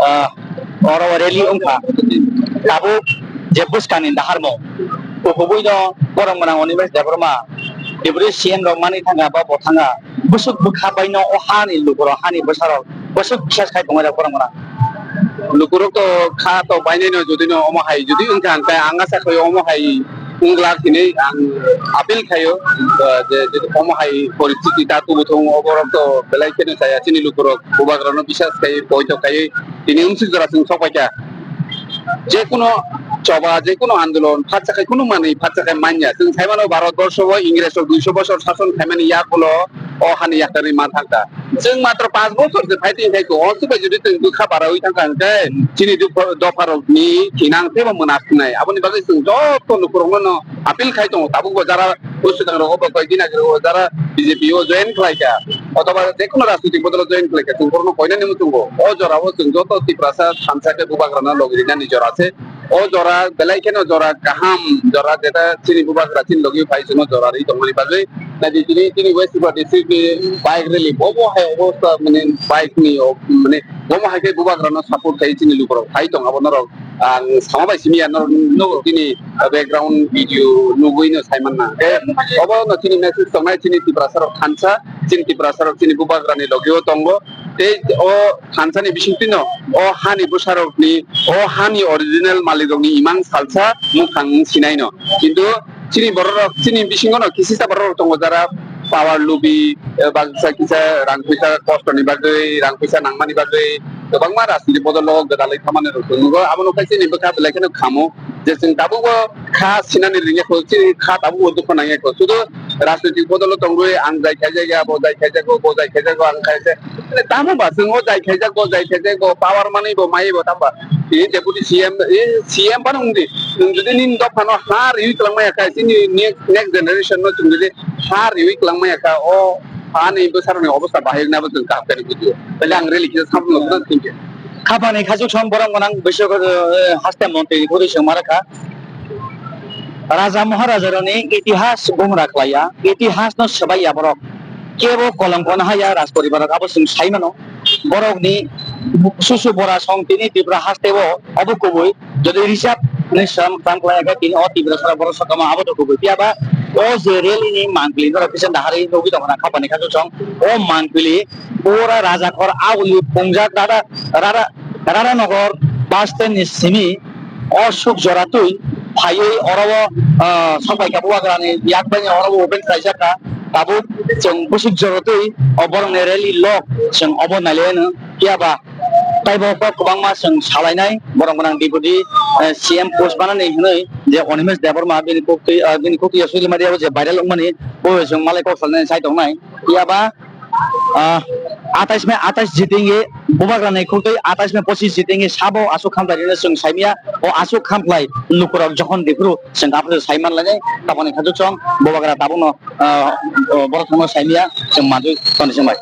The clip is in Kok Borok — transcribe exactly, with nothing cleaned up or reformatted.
Ah, oro rally wngkha. Tabuk je bwskangni daharmung, kubui no borok mwnang Animesh Debbarma, deputy C M rok mani thangkha, ba bo thangkha, bwswk bwkha bai no o hani lukurok, hani bwsarok bwswk bisas khai tongwi rok borok mwnang. Lukurok to kha to bainai no, jodi no omo hai jodi wngkha, hwnkhe ang asa khai omo hai wngla hinwi ang appeal khaio, uh, je, je omo hai poristiti ta tubu thung, oborok to belai kheno chaya, chini lukurok bubagrano bisas khai, poito khai, tini wngsuk jora chwng sok paikha. Jekuno choba, jekuno andolon, phatsa khai kunu manwi, phatsa khai manya. Chwng saimano Bharat borsho o Ingres rok duiso bosor sason khaimani yak ulo o hani yaktarwi man thangkha. Chwng matro panch bochor se fighting khai ko, o chubai jodi chwng bwkha barawi thangkha hwnkhe chini dopha, dopharokni thinang teibo mwnak wngnai. Aboni bagwi chwng joto lukurokno no appeal khai tongo, tabukbo jara bwswkangrok obo koi din age o jara B J P o join khlaikha, othoba jekono rajnitik bodolo join khlaikha, chwng borokno koinani muchungo. O jorao chwng joto Tiprasa thansa khe bubagrano logi rinani jora se. O jora belai kheno jora kaham, jora jeta chini bubagra chini logi phai chwngno jora ri tongmani bagwi. Naidi tini, tini West Tripura district ni bike rally, bobo hai obosta, mane bike ni o, mane bomo hai khe bubagrano support khai chini lukurok phai tong abo norok ang sama bai simi ya norok, norok tini background video nugwi no sai manna. Khe obo no chini message tongnai chini Tiprasa rok thansa, chini Tiprasa rok chini bubagrani logi o tongo. Tei o thansani bisingtwi no o hani bwsarokni, o hani original malikrokni imang salsa mukhang sinai no. Kintu chini bororok, chini bisingo no kisisa bororok tongo jara power lubi, eh, baksa kisa rang puisa kostoni bagwi, rang puisa nangmani bagwi kwbangma rajniti bodolo gwdalwi thamani rok tongo. Abono khe chini bwkha belai kheno khamo je chwng tabukbo kha sinani ringya kho, chini kha tabukbo dukho nangya kho. Sudu rajniti bodolo tongwi ang jai khaijak ya, bo jai khaijak, bo jai khaijak, ang khaijak. Tamo ba chwng o jai khaijak, bo jai khaijak, bo power mani bo mai bo tamo ba. Tini deputy C M, eh, C M phano wngdi. Nwng jodi nini dophano ha riwi kwlangma ya kha, chini next, next generation no chwng jodi ha riwi kwlangma ya kha, o hani bwsarokni obostha bahai wngna bo chwng kaham khe nukjio. Taile ang rally kisa samung no thang thangkhe. Khapani khachuk som borok gwnang bisok, eh, haste montri ni kwrwi swng ma rwkha. Raja Maharajarokni itihas gungra khlaiya, itihasno swbaiya borok. Kebo kolomkho no haya raj poribarrok abo chwng sai mano. Borokni susu bora song tini Tripura hasteo obo kubui. Jodi reserve ni sam sam khlaiya khe tini o Tiprasarok borok sokama abo to kubui. Phiya ba o je rally ni mangpili norok kisa dahari nugwi tongkha na khapani khachuk song. O mangpili pura Rajakhor auli pungjak rara, rara, Raranagar bus stand ni simi o suk jora twi phaiwi oro o, ah, sokbai kha bubagrani yak bai oro o open khlaijak kha. Tabuk chwng bwswk jora twi o borokni rally lok chwng obo nailaino. Phiya ba taibo kok kwbangma chwng salainai borok gwnang deputy, eh, C M post banani hwnwi je Animesh Debbarma bini kok twi, ah, bini kok twi social media o je viral wngmani bo chwng malai kok salainai sai tongnai. Phiya ba Ah, atais me atais jitenge bubagra ni khultwi atais me pochis jitenge sabo aswk khamlai rino chwng saimya. O aswk khamlai lukurok jokhon diphuru chwng aphuru sai manlainai. Taboni khajok chwng bubagra tabukno, ah, o borok thangno saimya chwng manjui toni chwng bai.